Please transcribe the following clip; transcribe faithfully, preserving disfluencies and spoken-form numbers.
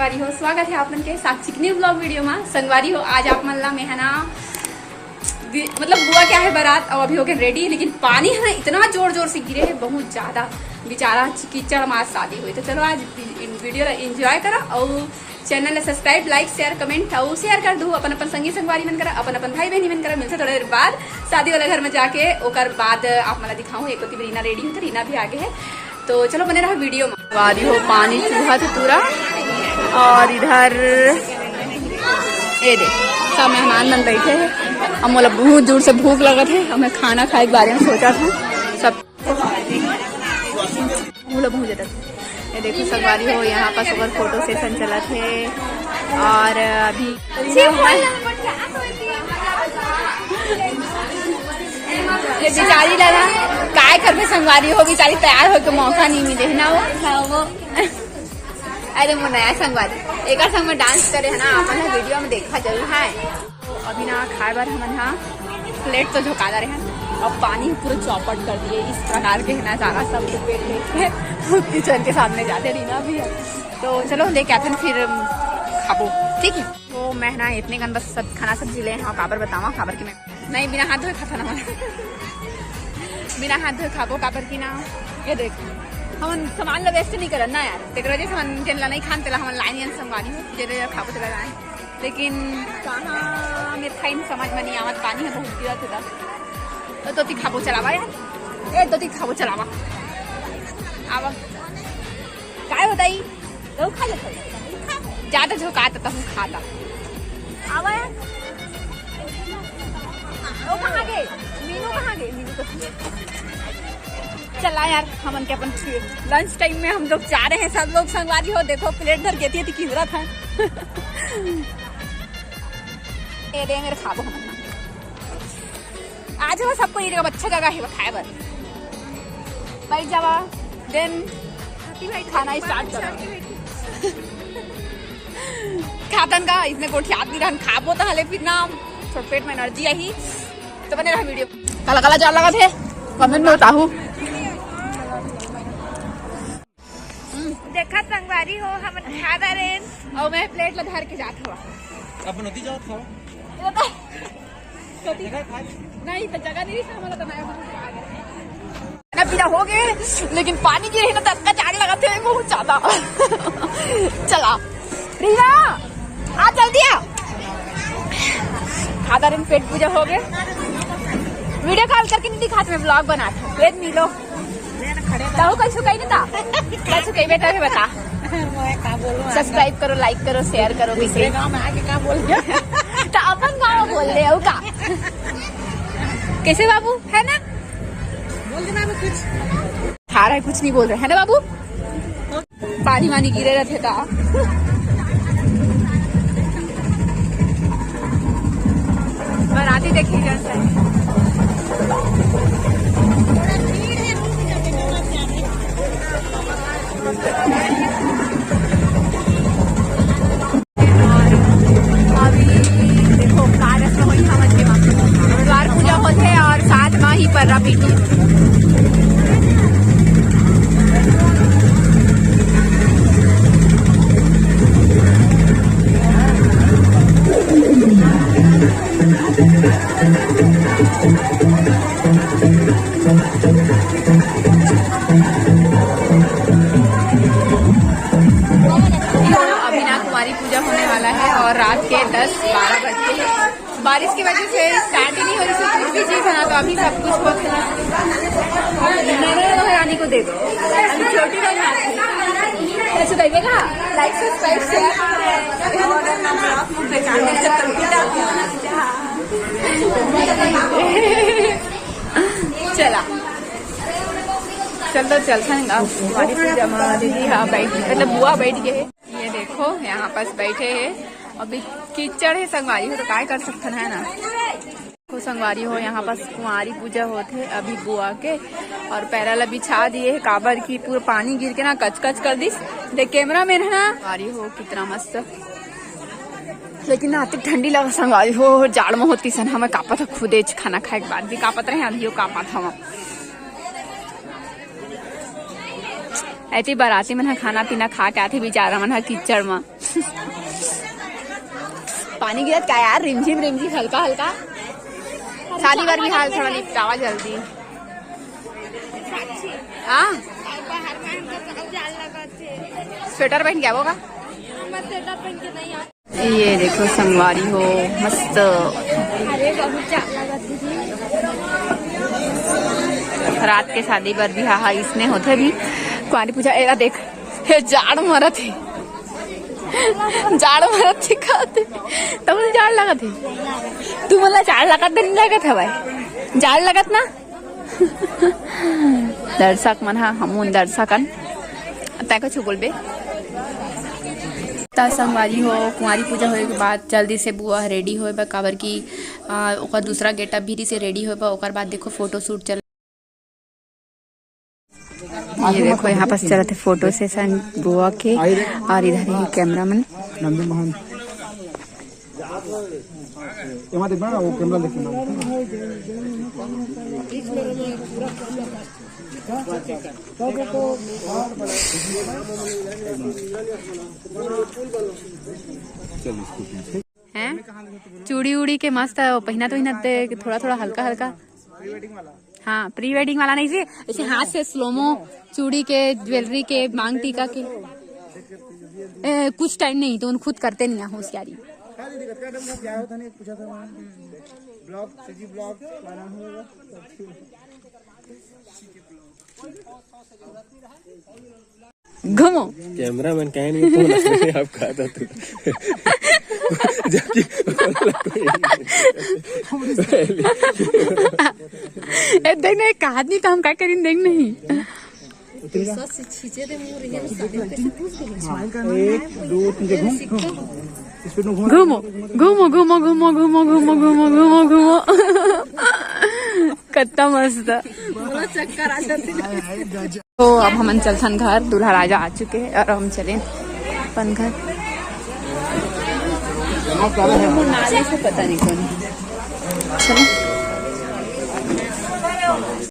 संगवारी हो, स्वागत है आप मन के साक्षी के न्यू ब्लॉग वीडियो में। संगवारी हो, आज आप मन ला मैं ह ना, दि-, मतलब बुआ के आहे बरात, अउ अभी हो गए रेडी, लेकिन पानी है ना इतना जोर जोर से गिरे है, बहुत ज्यादा। बेचारा कीचड़ में आज शादी हुई। तो चलो आज वीडियो ला एंजॉय करा अउ चैनल ला सब्सक्राइब, लाइक, शेयर, कमेंट अउ शेयर कर दू अपन अपन संगी संगवारी मन करा, अपन अपन भाई बहनी मन करा। मिलते थोड़ा देर बाद शादी वाला घर में जाके, ओकर बाद आप मन ला दिखाऊँ। एक ओती रीना रेडी हो तो रीना भी आगे है, तो चलो बने रहा वीडियो में। संगवारी हो, पानी चूहत हे पूरा। और इधर ये दे, सब मेहमान मन बैठे हैं। अब मोला बहुत जोर से भूख लगत है, अब मैं खाना खाए के बारे में सोचत हूँ। सब मोला बहुत ज्यादा, ये देखो संगवारी हो, यहाँ पास ओकर फोटो सेशन चलत है। और अभी ये बेचारी ला ना, काय करबे संगवारी हो, बेचारी तैयार होके मौका नहीं मिले है ना वो। हाँ, वो। अरे मोर नया संगवारी, एकर संग में डांस करे है ना, अपन वीडियो में देखा जरूर है। तो अभी ना खाए बर हमन हा प्लेट तो झोंका रहे हैं, अब पानी पूरा चौपट कर दिए। इस प्रकार के है ना, सारा सब पेट देख के किचन के सामने जाते रही ना अभी। तो चलो लेके आते हैं फिर खाबो, ठीक है। तो मैं ना इतने कन बस सब खाना सब्जी ले हैं, काबर बतावा, काबर कि मैं नहीं, बिना हाथ धोए खाता ना हमारा। बिना हाथ धोए खाबो, काबर कि ना, ये देख, हमन सामान ला वेस्ट नहीं करन ना यार, तेकर वजह से हमन जेन ला नहीं खान, तेला हमन लाइन यन संगवारी हो, जेरे खाबो तेला लाइन। लेकिन कहाँ मेरे खाइन समझ में नहीं आवत, पानी है बहुत गिरा था। तो तोती खाबो चलावा यार, ए तोती खाबो चलावा। आवा, काय बताई? तो खा लेते। ज्यादा झोंकात तहु खाता। आवा यार। वो कहाँ गए? मीनू कहाँ गए? मीनू तो चला यार, हमन के अपन लंच टाइम में हम लोग जा रहे हैं सब लोग संगवारी हो। देखो प्लेट धर के थी किंजरा था। ये दे मेरे खाबो हमन। आज वो सबको ये जगह अच्छा जगह है वो खाए बर। बैठ जावा, देन खाना स्टार्ट करो। खातन का इसने गोठियात नहीं रहन, खाबो तो हले फिर ना छोट पेट में एनर्जी आई। तो बने रहा वीडियो। काला काला जान लगा थे, कमेंट में बताहू। देखा संगवारी हो, हमन खा डारेन। और मैं प्लेट ला धर के जात हवा। अपन होती जात हवा। नहीं तो जगह नहीं था, हमला तो नया बना के आ गया। ना पीला हो गए, लेकिन पानी गिरे ना, तब का जान लगा थे बहुत ज्यादा। चला रीना, आ जल्दी आ। खादा दिन पेट पूजा हो गए। वीडियो कॉल करके नहीं दिखाते, मैं ब्लॉग बनाते हैं। वेद मिलो। ताऊ कल छुकाई नहीं था। कल छुकाई बेटा भी बता। मैं का बोलूं? सब्सक्राइब करो, लाइक करो, शेयर करो। दूसरे गांव में आके का बोल गया? तो अपन गांव बोल ले, अउ का? कैसे बाबू, है ना? बोल देना मैं कुछ। खा रहा है, कुछ नहीं बोल रहे, है ना बाबू? पानी वानी गिरे रहते का? बराती देखी जन से। अभी देखो, का रस्म होई हमन के वहाँ। द्वार पूजा होथे और साथ में ही पर्रा पीटी। अभी ना कुमारी पूजा होने वाला है और रात के दस बारह बज के हैं। बारिश की वजह से स्टार्ट ही नहीं हो रही थी, कुछ भी चीज है ना, तो अभी सब कुछ होता है। नारायण महारानी को दे दो, अभी छोटी बहन आती है। कैसे देगा? लाइक, सब्सक्राइब, शेयर। चला, चल तो चलता है ना। हमारी पूजा में दीदी, हाँ, बैठ, मतलब बुआ बैठ गए है। ये देखो, यहाँ पास बैठे हैं। अभी कीचड़ है संगवारी हो, तो काय कर सकते हैं ना। देखो संगवारी हो, यहाँ पास कुंवारी पूजा होत है अभी बुआ के, और पैरा ला बिछा दिए है, काबर की पूरा पानी गिर के ना कच कच कर दिस। देख कैमरा मैन है ना, संगवारी हो कितना मस्त। लेकिन ना अतिक ठंडी लगा संगवारी हो, जाड़ में होती सन हमें कापत है खुदे, खाना खाए के बाद भी कापत रहे, अभी कापत हवा। ऐती बराती मन ह खाना पीना खा के आथे, बेचारा मन ह कीचड़ म। पानी गिरत का यार, रिमझिम रिमझिम, हल्का हल्का। शादी बर भी हाल थोड़ा निपटावा जल्दी। हाँ, स्वेटर पहन के आवो का? ये देखो संगवारी हो, मस्त। अरे बहुत जाड़ लगत दीदी। रात के शादी बर भी हा, हा इसने होथे भी। कुंवारी पूजा, एला देख, हे जाड़ मरत हे, जाड़ मरत हे खाते। तुम जाड़ लगत हे, तुमन ला जाड़ लगत नहीं लगत हवय, जाड़ लगत ना। दर्शक मन ह, हमन दर्शकन, तै कुछ बोलबे? त संगवारी हो, कुंवारी पूजा होए के बाद जल्दी से बुआ ह रेडी होए बर, काबर कि, आ, ओकर दूसरा गेटअप भी से रेडी होए बर। ओकर बाद देखो फोटो शूट चल, ये देखो यहाँ पास चलत हे फोटो सेशन बुआ के, और इधर ही कैमरा मैन। नंदन मोहन। एमा देखना ना, वो कैमरा लेके ना। चल, इसको पीछे। हैं? चूड़ी उड़ी के मस्त पहिनत उहिनत दे, थोड़ा थोड़ा हल्का हल्का। हाँ, प्री वेडिंग वाला नहीं जी, ऐसे हाथ से स्लोमो, चूड़ी के, ज्वेलरी के, मांग टीका के। ए, कुछ टाइम नहीं तो उन खुद करते नहीं है होशियारी। घूमो। कैमरा मैन कहे नहीं तो आप कहा था तू। जबकि ए, देख नहीं, कहा नहीं तो हम का करें, देख नहीं। एक, दो, तीन, घूम। स्पीड में घूम। घूमो, घूमो, घूमो। कत्ता मस्त। तो अब हमन चलथन घर, दूल्हा राजा आ चुके हैं और हम चले अपन घर। नाले से पता नहीं कौन। चलो।